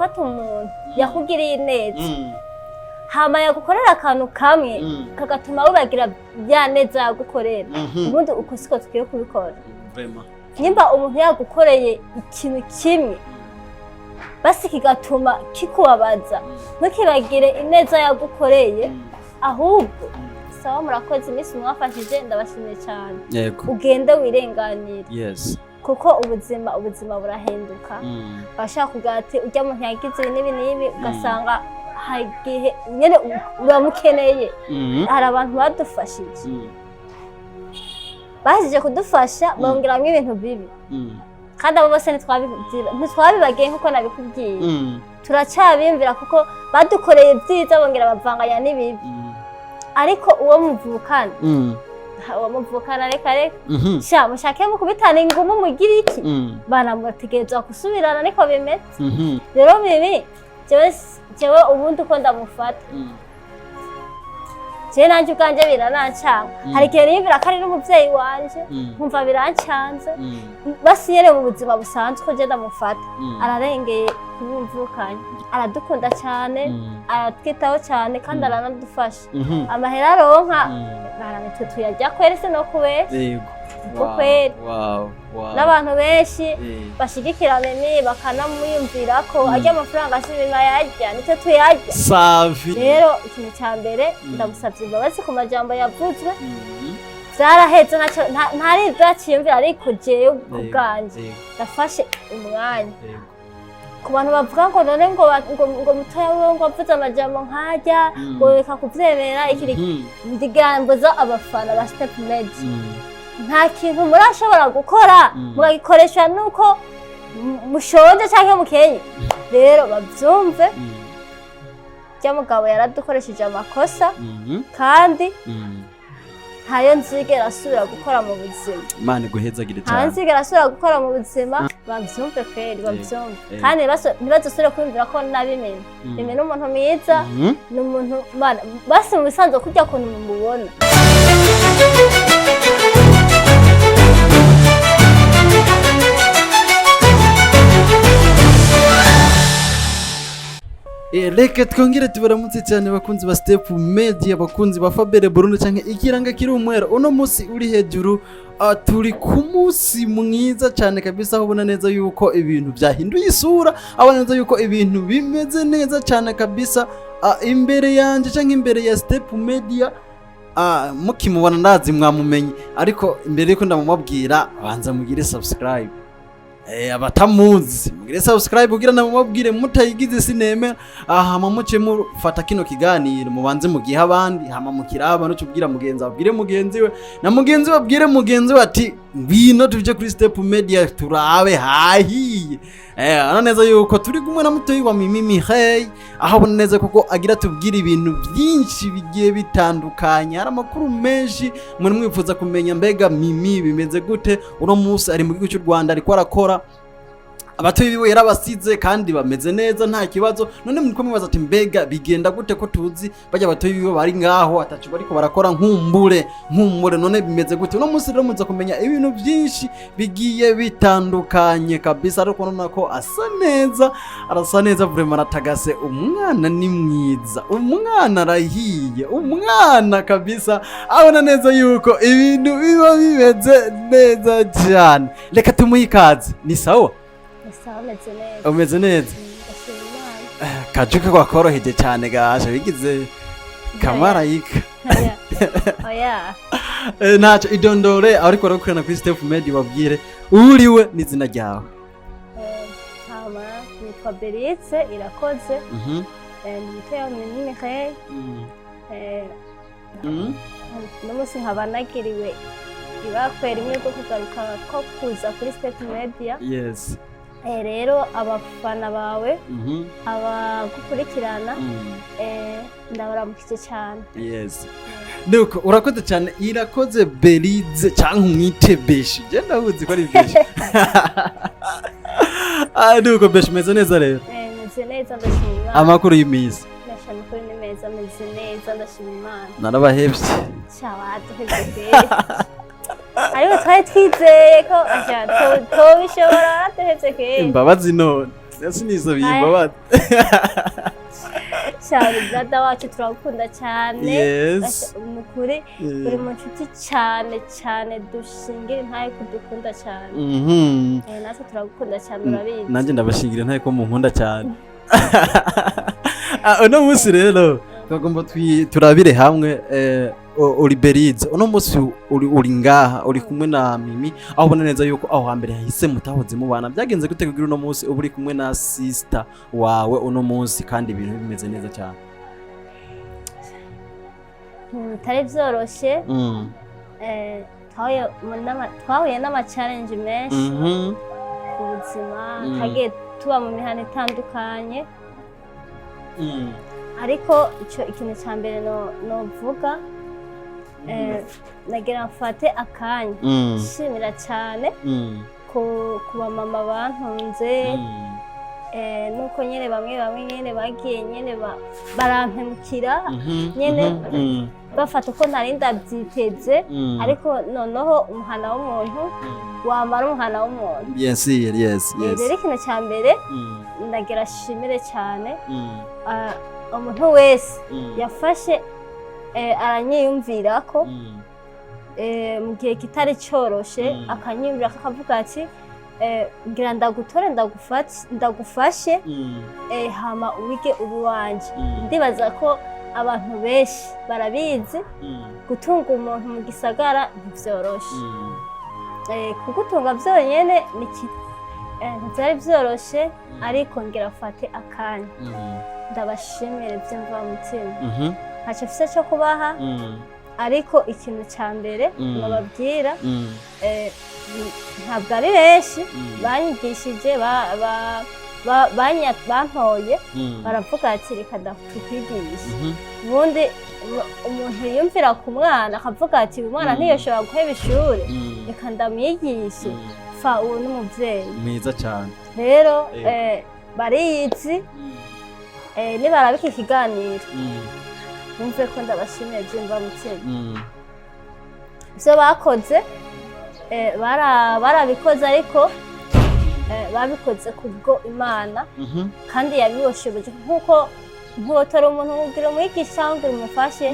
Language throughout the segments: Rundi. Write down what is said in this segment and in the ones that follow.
Gufata umuntu yakugiriye neza, hama yagukorera akantu kamwe kagatuma wibagira ya neza yagukorera, ubundi uko siko tukwiye kubikora. Vraiment. Nimba umuntu yagukoreye ikintu kimwe basi kigatuma kikubabaza, ntukibagire ineza yagukoreye. Ahubwo sawa, murakoze, iminsi mwafashije ndabashimiye cyane. Ugende wirenganire, kuko ubuzima burahinduka. Bashaka kugira ati ujya muntu yagize ibi n'ibi n'ibi, ugasanga hari igihe nyine uramukeneye. Hari abantu badufashije, bahejeje kudufasha bongeramo ibintu bibi, kandi abo bose ntitwabibagiye nk'uko nabikubwiye. Turacyabiyumvira kuko badukoreye ibyiza bongera bavanganya n'ibibi. Ariko uwo muvukana, uwo muvukana, reka reka. Sha, mushake mukubitana ingumu, mugire iki, banamutegerezwa gusubirana, niko bimeze. Rero bibi jewe ubundi uko ndamufata, jewe nanje ubwanje biranancanga. Hari igihe niyumvira ko ari n'umuvyeyi wanje, nkumva birancanze. Basi nyene mu buzima busanzwe uko je ndamufata, ararengeye kuba umuvukanye. Aradukunda cyane, aratwitaho cyane kandi aranadufasha. Amahera aronka, baranitwe tuyarya kweri, se no kubesha. Ko kweri. N'abantu benshi bashigikira Mimi bakanamwiyumvira ko arya amafaranga si Mimi ayarya, nitwe tuyarya. Safi. Rero ikintu cya mbere, ndamusabye imbabazi ku majambo yavuzwe. Vyaraheze, ntari ivyaciyumvira, ariko jewe ku bwanje ndafashe umwanya. Ku bantu bavuga ngo none ngo ngo mutoya wiwe ngo avuze amajambo nkarya, ngo reka kuvyemera ikiri, ndigambuza abafana ba Step Media, nta kintu murashobora gukora mukagikoresha nuko mushonje canke mukenye. Rero bavyumve, rya mugabo yaradukoresheje amakosa, kandi ntayo nzigera asubira gukora mu buzima. Imana iguhezagire Ntayo cyane. nzigera asubira gukora mu buzima. Bavyumve kweri, bavyumve, kandi ntibazosubire kwiyumvira ko nabimenye. Mimi ni umuntu mwiza, ni umuntu Mana, basi mu bisanzwe kurya kuntu mumubona. Reka twongere tubaramutse cyane, bakunzi ba Step Media, bakunzi ba Fabere Burundi canke ikiranga kiri umwera. Uno munsi uri hejuru, turi ku munsi mwiza cyane kabisa, aho ubona neza yuko ibintu byahinduye isura, aho ubona neza yuko ibintu bimeze neza cyane kabisa. Imbere yanje canke imbere ya Step Media, mukimubona ndazi mwamumenye, ariko imbere yuko ndamubabwira, banza mugire subscribe. Abatamuzi mugire subscribe kugira ndamubabwire, mutayigize sinemera. Aha muce mufata kino kiganiro mubanze mugihe abandi, hama mukiraba no cubwira mugenzi, abwire mugenzi we, na mugenzi we abwire mugenzi we ati ngwino tuje kuri Step Media turabe hahiye. Ana neza yuko turi kumwe na mutoyi wa Mimi Mihey, aho abona neza koko agira tubwire ibintu byinshi bigiye bitandukanye. Hari amakuru menshi muri mwifuza kumenya, mbega Mimi bimeze gute? Uno munsi ari mu gihugu cy'u Rwanda, ariko arakora, abatuye biwe yarabasize kandi bameze neza, nta kibazo. None muriko mwibaza ati mbega bigenda gute ko tuzi bajya abatuye biwe bari ngaho ataco bariko barakora? Nkumbure none bimeze gute? Uno munsi rero muza kumenya ibintu byinshi bigiye bitandukanye kabisa. Ariko urabona ko asa neza, arasa neza vraiment, aratagase. Umwana ni mwiza, umwana arahiye, umwana kabisa abona neza yuko ibintu biba bimeze neza cyane. Reka tumuhe ikaze. Ni sawa? Ni sawa, meze neza. Umeze neza? Ndashima Imana. Kajuke kwakoroheje cyane gasha bigize kamarayika. Oya, oya. Ntacyo, idondore ariko baragukurikirana kuri Step Media, babwire uriwe n'izina ryawe. Hama nitwa Berice Irakoze. Ndi mutoya wa Mimi Mireille. Uno munsi nkaba nagiriwe ibakwe rimwe rwo kugaruka ko kuza kuri Step Media. Rero abafana bawe, abagukurikirana, ndabaramukije cyane. Yes, nuko urakoze cyane, Irakoze Berize, cyangwa umwite Beshi, je ndabuzi ko ari Beshi. Nuko Beshi, umeze neza rero? Meze neza, ndashima Imana. Amakuru y'iminsi? Ndashima, ukuri ni meza, meze neza, ndashima Imana. Narabahevye. Cyabaduheze kweri, ariko twari twizeye ko asha tobishobora, waraduhevye kweri. Imbabazi none. Sinisabiye imbabazi. Cyane, brother wacu, turagukunda cyane. Yes. Ni ukuri, uri mu nshuti cyane cyane dushingira intahe kudukunda cyane. Natwe turagukunda cyane, urabizi. Nanjye ndabashingira ntaye ko munkunda cyane. Uno munsi rero tugomba turabire hamwe Oliberize. Uno munsi uri ngaha, uri kumwe na Mimi, aho ubona neza yuko aho hambere hahise mutahoze mubana. Byagenze gute kugira uno munsi uba uri kumwe na sister wawe uno munsi, kandi ibintu bimeze neza cyane? Bitari byoroshye. Twahuye n'ama challenge menshi mu buzima. Twagiye tuba mu mihanda itandukanye, ariko icyo ikintu cya mbere novuga, nagira mfate akanya nshimira cyane ku bamama bantunze, nuko nyine bamwe bamwe nyine bagiye nyine barampemukira nyine, bafata uko nari ndabyiteze. Ariko noneho umuhana w'umuntu wamara umuhana w'umuntu. Bien sûr, yes. Rero ikintu cya mbere ndagira shimire cyane umuntu wese yafashe, aranyiyumvira ko mu gihe kitari cyoroshe, akanyiyumvira ko akavuga ati: "Ngira ndagutore, ndagufashe, hama wige ubuwanje." Ndibaza ko abantu benshi barabizi, gutunga umuntu mu gisagara ntibyoroshe. Kugutunga byonyene ntibyari byoroshe, ariko ngira afate akanya ndabashimire by'imvamutima. Ntacyo mfise cyo kubaha, ariko ikintu cya mbere nababwira, ntabwo ari benshi banyigishije, bantoye, baravuga ati: "Reka tukwigishe." Ubundi umuntu yiyumvira ku mwana akavuga ati: "Uyu mwana ntiyoshobora guheba ishuri, reka ndamwigishe." Fa uwo n'umubyeyi mwiza cyane. Rero bariyizi, nibarabika ikiganiro, bumve ko ndabashimiye by'imvamutima. Ibyo bakoze, barabikoze, ariko babikoze kubwo Imana, kandi yabiboshoboje, nk'uko ntiwotora umuntu ubwira umwigisha cyangwa ubwira umufashe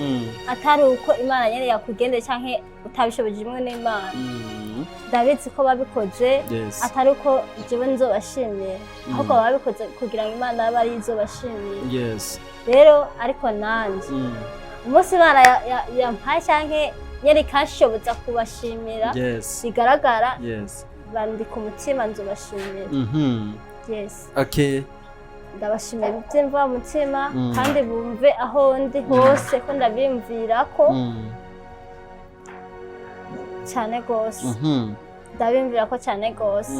atari uko Imana nyene yakugendeye canke utabishoboje imwe n'Imana. Ndabizi ko babikoze atari uko jewe nzobashimiye, ahubwo babikoze kugira ngo Imana abe ari izobashimiye. Rero ariko nanje umunsi Imana yampaye canke nyene ikanshoboza kubashimira bigaragara, bandi ku mutima, nzobashimira. Yes. Ndabashimira by'imvamutima, kandi bumve aho ndi hose ko ndabiyumvira ko cyane rwose. Ndabiyumvira ko cyane rwose.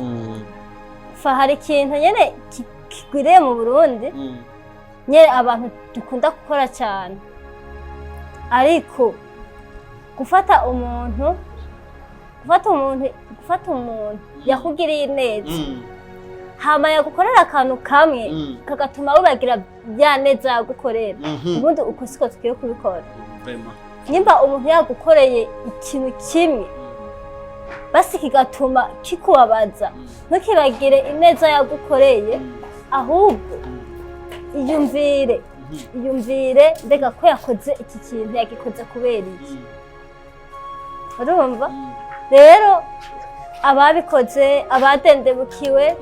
Fa hari ikintu nyene kigwiriye mu Burundi, nyene abantu dukunda gukora cyane, ariko gufata umuntu yakugiriye neza, hama yagukorera akantu kamwe kagatuma wibagira ya neza yagukorera. Ubundi uko siko tukwiye kubikora. Vraiment. Nimba umuntu yagukoreye ikintu kimwe basi kigatuma kikubabaza, ntukibagire ineza yagukoreye, ahubwo iyumvire, iyumvire mbega ko yakoze iki kintu, yagikoze kubera iki? Urumva rero, ababikoze, abadendebukiwe,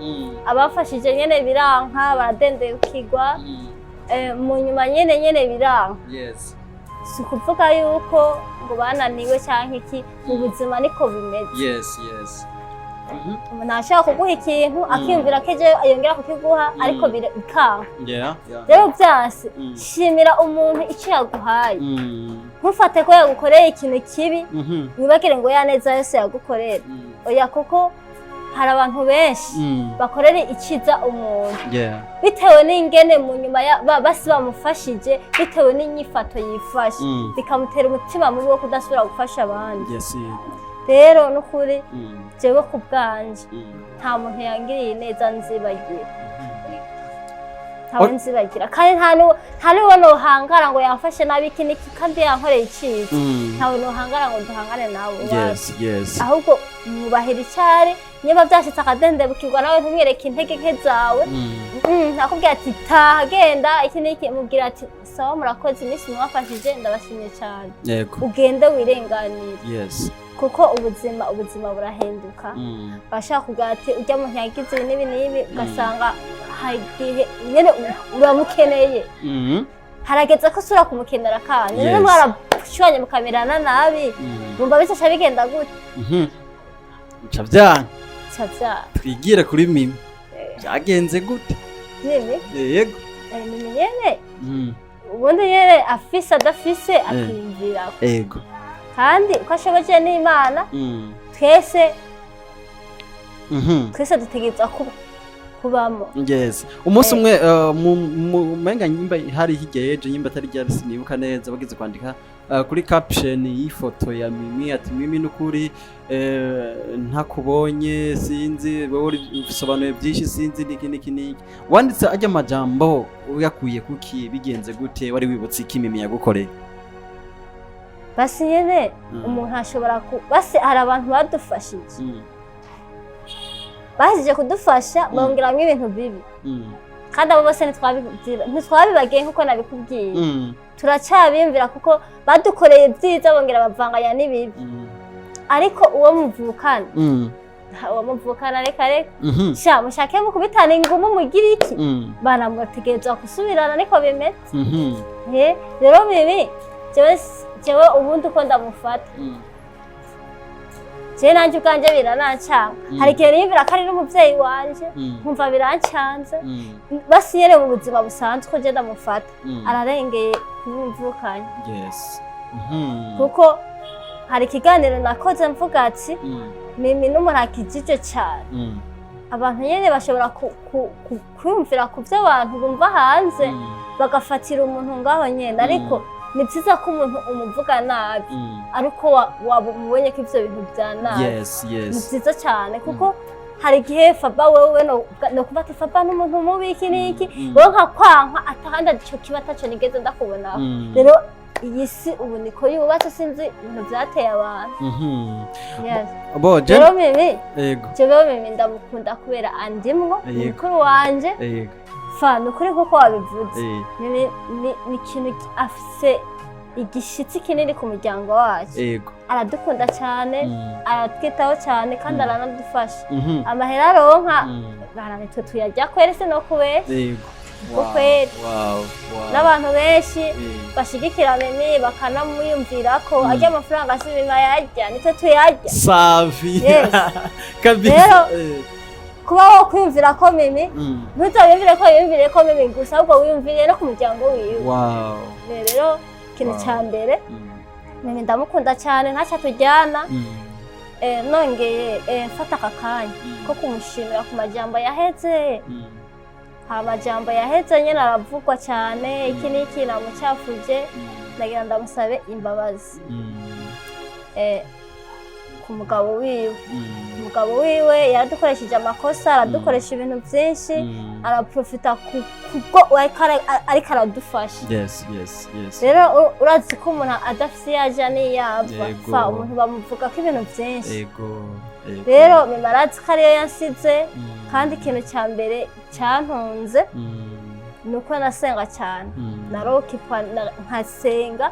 abafashije nyene biranka, baradendebukirwa, mu nyuma nyene biranka. Si ukuvuga yuko ngo bananiwe canke iki, mu buzima niko bimeze. Umuntu ashobora kuguha ikintu akiyumvira ko ejo yongera kukiguha, ariko bikanka. Rero vyanse, shimira umuntu icyo yaguhaye. Ntufate ko yagukoreye ikintu kibi, wibagire ngo ya neza yose yagukorera. Oya, kuko hari abantu benshi bakorera iciza umuntu, bitewe n'ingene mu nyuma basi bamufashije, bitewe n'inyifato yifashe, bikamutera umutima mubi wo kudasubira gufasha abandi. Rero n'ukuri, jewe ku bwanje, nta muntu yangiriye neza nzibagira, ntawe nzibagira, kandi nta n'uwo nohangara ngo yamfashe nabi iki n'iki kandi yankoreye iciza. Ntawe nohangara ngo duhangane nawe. Ahubwo mwubahira icyari, niba byashitse akadendebukirwa, nawe ntumwereke intege nke zawe. Akubwira ati taha, genda, iki n'iki, mubwira ati sawa, murakoze, iminsi mwafashije, ndabashimiye cyane. Ugende wirenganire. Kuko ubuzima burahinduka. Bashaka kugira ati ujya muntu yagize ibi n'ibi n'ibi, ugasanga hari igihe nyene uramukeneye, harageze ko usubira kumukenera kandi rero mwarashwanye mukamerana nabi, mumva bicaca bigenda gute? Bica vyanga. Bica vyanga. Twigire kuri Mimi, byagenze gute? Mimi? Yego. Mimi nyene, ubundi nyene afise adafise akiyumvirako. Kandi uko ashoboje n'Imana, twese twese dutegerezwa kubamo. Yes, umunsi umwe mu menga nyimba hari hirya y'ejo, nyimba atari ryari, sinibuka neza, bageze kwandika kuri caption y'ifoto ya Mimi ati Mimi nukuri ntakubonye sinzi wowe usobanuye byinshi, sinzi niki niki niki. Wanditse ajya amajambo uyakuye kuki? Bigenze gute? Wari wibutse iki Mimi yagukoreye? Basi nyene umuntu ashobora ku basi hari abantu badufashije, bahejeje kudufasha bongeramwo ibintu bibi. Kandi abo bose ntitwabibagiye nkuko nabikubwiye. Turacyabiyumvira kuko badukoreye ibyiza bongera bavanganya n'ibibi. Ariko uwo muvukana, uwo muvukana, reka reka. Sha mushake mukubitana ingumu, mugire iki, banamutegerezwa gusubirana, niko bimeze. Rero Mimi jewe ubundi uko ndamufata, jewe nanje ubwanje biranancanga. Hari igihe niyumvira ko ari n'umuvyeyi wanje, nkumva birancanze. Basi nyene mu buzima busanzwe uko je ndamufata, ararengeye kuba umuvukanye. Kuko hari ikiganiro nakoze mvuga ati Mimi n'umuntu akijije cyane. Abantu nyene bashobora kwiyumvira ku byo abantu bumva hanze, bagafatira umuntu ngaho nyene. Ariko ni byiza ko umuntu umuvuga nabi ariko waba umubonye ko ivyo bintu bya nabi. Ni byiza cyane kuko hari igihe Faba wewe no kuba ati Faba n'umuntu mubi, iki n'iki, wowe nka kwanka atahandi ico kiba ataco nigeze ndakubonaho. Rero iyi si ubu niko yubatse, sinzi ibintu byateye abantu. Yes. Bo je Rero Mimi, jewe Mimi ndamukunda kubera andimwo, ni mukuru wanje. Fa ni ukuri nkuko wabivuze, Mimi ni ikintu afise igishitsi kinini ku muryango wacu. Aradukunda cyane, aratwitaho cyane kandi aranadufasha. Amahera aronka, baranitwe tuyarya kweri, si no kubesha. Ko kweri. N'abantu benshi bashigikira Mimi bakanamwiyumvira ko arya amafaranga si Mimi ayarya, nitwe tuyarya. Safi. Yes. Kabisa. Rero, kuba wo kwiyumvira ko Mimi, ntuzabiyumvire ko wiyumvire ko Mimi gusa, ahubwo wiyumvire no ku muryango wiwe. Rero ikintu cya mbere, Mimi ndamukunda cyane, ntacyo tujyana. Nongeye mfata aka kanya ko kumushimira ku majambo yaheze. Amajambo yaheze nyine aravugwa cyane, iki n'iki, namucyafuje. Ndagira ndamusabe imbabazi ku mugabo wiwe. Umugabo wiwe yaradukoresheje amakosa, aradukoresha ibintu byinshi, araprofita kubwo ariko aradufasha. Rero urazi ko umuntu adafise iyo aja n'iyo ava. Fa umuntu bamuvuga ko ibintu byinshi. Yego yego. Rero Mimi arazi ko ariyo yansize. Kandi ikintu cya mbere cyantunze ni uko nasenga cyane, narokipwa nkasenga.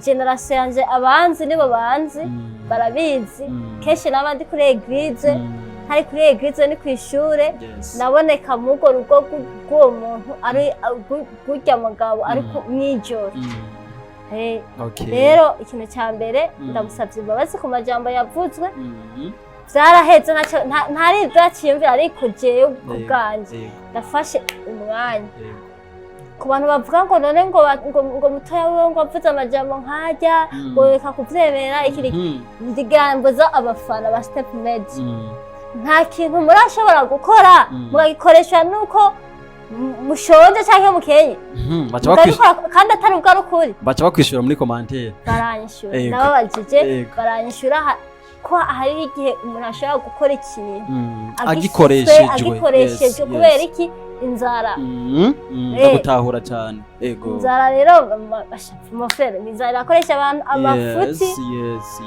Génération yanje abanzi nibo banzi, barabizi. Kenshi naba ndi kuri église, ntari kuri église ni kw'ishure. Naboneka mu urwo rugo rw'uwo muntu ari rw'urya mugabo ariko mw'ijoro. Rero ikintu cya mbere, ndamusabye imbabazi ku majambo yavuzwe. Vyaraheze, ntari ivyaciyumvira, ariko jewe ku bwanje ndafashe umwanya. Ku bantu bavuga ngo none ngo ngo mutoya wiwe ngo avuze amajambo nkarya, ngo reka kuvyemera iki n'iki. Ndigambuza abafana ba Step Media, nta kintu murashobora gukora mukagikoresha nuko mushonje canke mukenye, Baca bakwishyura, mukabikora kandi atari ubwo ari ukuri. Baca bakwishyura muri commentaire. Baranyishura. Ndababajije, baranyishura ko hariho igihe umuntu ashobora gukora ikintu Agikoreshejwe. agikoreshejwe. Kubera iki? Inzara. Ndagutahura cyane, ego. Inzara rero, mon frère, inzara irakoresha abantu amafuti. Yes.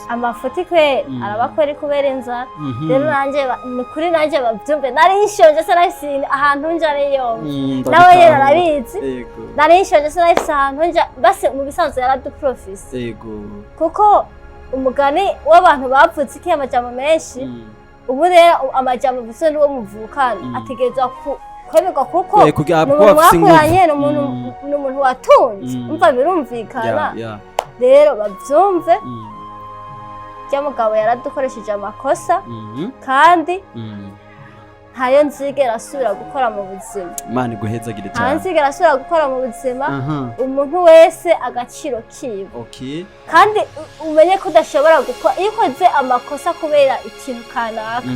Amafuti kwe arabakora kubera inzara. Rero nanjye ni kuri nanjye babyumve, nari nshonje, sinahise ahantu nja ariyo. Nawe nyene Ndagutahura. arabizi. Nari nshonje, sinahise ahantu nja. Basi mu bisanzwe yaraduprofise, kuko umugani w'abantu bavutse iki, amajambo menshi. Ubu rero amajambo mvise n'uwo muvukana ategerezwa kwemerwa, kuko kugira ni kuko umuntu bafise inguvu. mwakuranye, ni umuntu ni umuntu watunze. Umva, birumvikana. Rero babyumve, rya mugabo yaradukoresheje amakosa, kandi ntayo nzigera asubira gukora mu buzima. Imana iguhezagire Ntayo cyane. nzigera asubira gukora mu buzima. Umuntu wese agaciro kiwe, kandi umenye ko udashobora gukora, iyo ukoze amakosa kubera ikintu kanaka,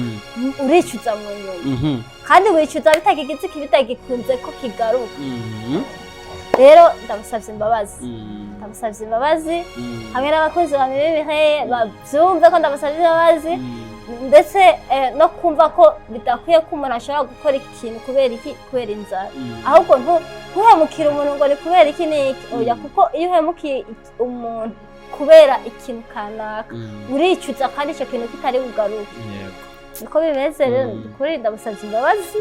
uricuza mu nyuma, kandi wicuza bitakigize iki, bitagikunze ko kigaruka. Rero ndamusavye imbabazi. Ndamusavye imbabazi hamwe n'abakozi ba Mimi Mireille, bavyumve ko ndamusavye imbabazi, ndetse no kumva ko bidakwiye ko umuntu ashobora gukora ikintu kubera iki, kubera inzara. Ahubwo ntuhemukire umuntu ngo ni kubera iki n'iki, oya, kuko iyo uhemukiye umuntu kubera ikintu kanaka, uricuza, kandi icyo kintu kitari bugaruke. Niko bimeze rero. Kuri ndamusavye imbabazi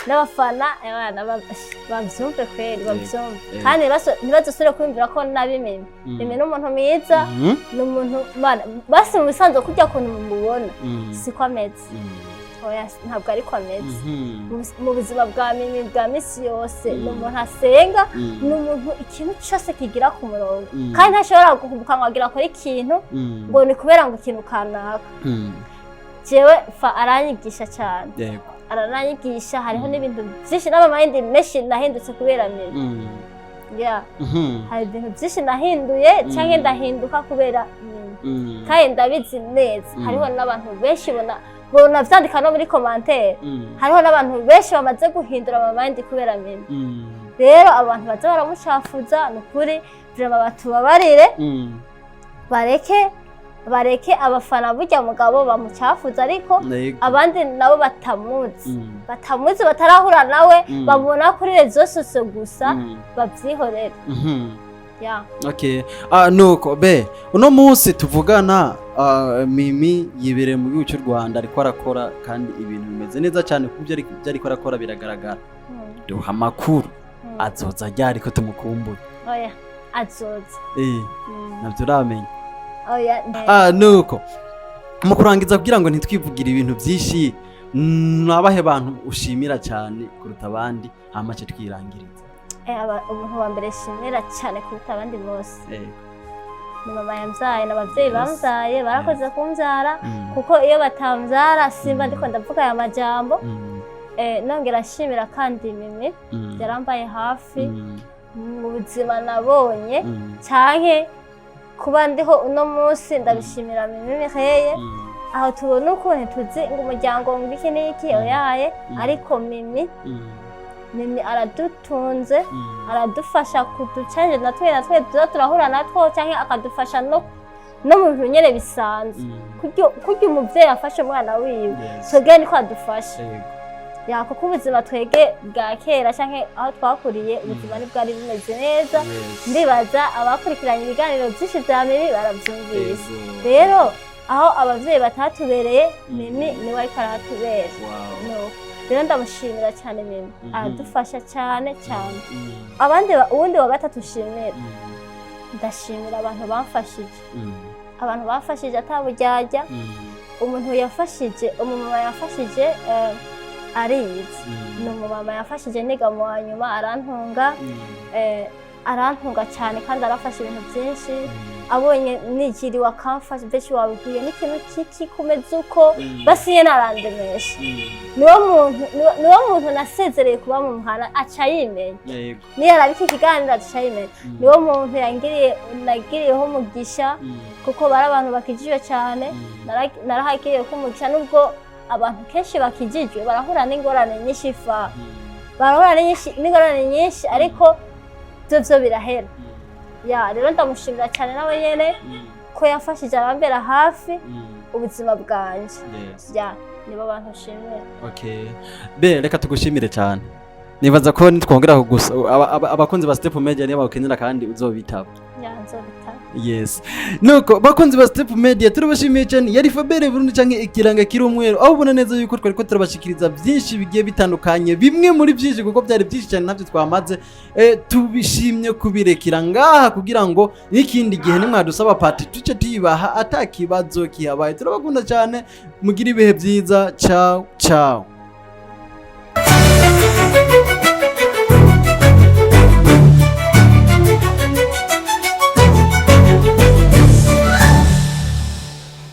n'abafana, abana bavyumve kweri, bavyumve, kandi ntibazosubire kwiyumvira ko nabimenye. Mimi ni umuntu mwiza, ni umuntu bana basi mu bisanzwe kurya kuntu mumubona siko ameze. Oya, ntabwo ariko ameze. Mu buzima bwa Mimi bwa misi yose, ni umuntu asenga, ni umuntu ikintu cyose kigira ku murongo, kandi ntashobora guhubuka ngo agira akore ikintu ngo ni kubera ngo ikintu kanaka. Jewe fa aranyigisha cyane. Arananyigisha, hariho n'ibintu byinshi n'amamayindi menshi nahindutse kubera Mimi. Yeah. Hari ibintu byinshi nahinduye cyangwa ndahinduka kubera Mimi, kandi ndabizi neza. Hariho n'abantu benshi bona vyandika no muri commentaire. Hariho n'abantu benshi bamaze guhindura amamayindi kubera Mimi. Rero abantu baza baramucafuza, ni ukuri vraiment batubabarire, bareke abafana burya mugabo bamucafuza, ariko abandi nabo batamuzi, batamuzi, batarahura nawe, babona kuri réseaux sociaux gusa, bavyihorere. Ya. Okay. Nuko be uno munsi tuvugana, Mimi yibereye mu gihugu cy'u Rwanda, ariko arakora kandi ibintu bimeze neza cyane, kuko ibyo ariko arakora biragaragara. Duha amakuru, azoza ryari ko tumukumbuye? Oya, azoza. Navyo uramenya? Oya. Nuko mu kurangiza, kugira ngo ntitwivugire ibintu byinshi, nabahe bantu ushimira cyane kuruta abandi, hama ce twirangiriza. Umuntu wa mbere nshimira cyane kuruta abandi bose ni mama yambyaye n'ababyeyi bambyaye, barakoze kumbyara, kuko iyo batambyara simba ndiko ndavuga aya majambo. Nongera nshimira kandi Mimi, yarambaye hafi mu buzima nabonye, canke kuba ndiho uno munsi ndabishimira Mimi Mireille. Aho tubona ukuntu tuzi ngo umuryango ngo iki n'iki, oyaye, ariko Mimi, Mimi aradutunze, aradufasha kuducanje natwe tuza turahura natwo, canke akadufasha no mu bintu nyene bisanzwe. Kurya umuvyeyi afashe umwana wiwe, twebwe niko adufasha. Ya, kuko ubuzima twege bwa kera canke aho twakuriye, ubuzima ntibwari bumeze neza. Ndibaza abakurikiranye ibiganiro byinshi vya Mimi baravyumvise. Rero aho abavyeyi batatubereye, Mimi niwe ariko arahatubera. Nuko rero ndamushimira cyane Mimi, aradufasha cyane cyane. Abandi uwundi wa gatatu nshimira, ndashimira abantu bamfashije, abantu bamfashije ataburyarya. Umuntu yafashije, umumama yafashije, arizi, ni umumama yafashije niga mu wa nyuma, arantunga, arantunga cyane, kandi arafasha ibintu byinshi. Abonye nigiriwe akamfasha, mbese wabibwiye n'ikintu kiki kumeze uko, basi nyine arandemesha. Niwo muntu nasezereye kuba mu muhana aca yimenya. Niyo arabika ikiganiro aca yimenya. Niwo muntu yangiriye, nagiriyeho umugisha, kuko bari abantu bakijijwe cyane. Narahagiriye ko umugisha, nubwo abantu kenshi bakijijwe barahura n'ingorane nyinshi, fa barahura n'ingorane nyinshi, ariko byo byo birahera. Ya, rero ndamushimira cyane nawe nyene ko yafashije arambera hafi ubuzima bwanje. Ya, nibo bantu nshimira. Okay. Be reka tugushimire cyane. Nibaza ko nitwongera kugusa abakunzi ba Step Media niba bakenera kandi uzobitaba. Nzobitaba. Yes, nuko bakunzi ba Step Media, turabashimiye cyane. Yari Fabere Burundi canke ikiranga kiri umweru, aho ubona neza yuko twari ko turabashikiriza byinshi bigiye bitandukanye, bimwe muri byinshi, kuko byari byinshi cyane ntabyo twamaze. Tubishimye kubirekera ngaha kugira ngo n'ikindi gihe nimwadusaba part tuce tuyibaha atakibazo kihabaye. Turabakunda cyane, mugire ibihe byiza. Ciao ciao.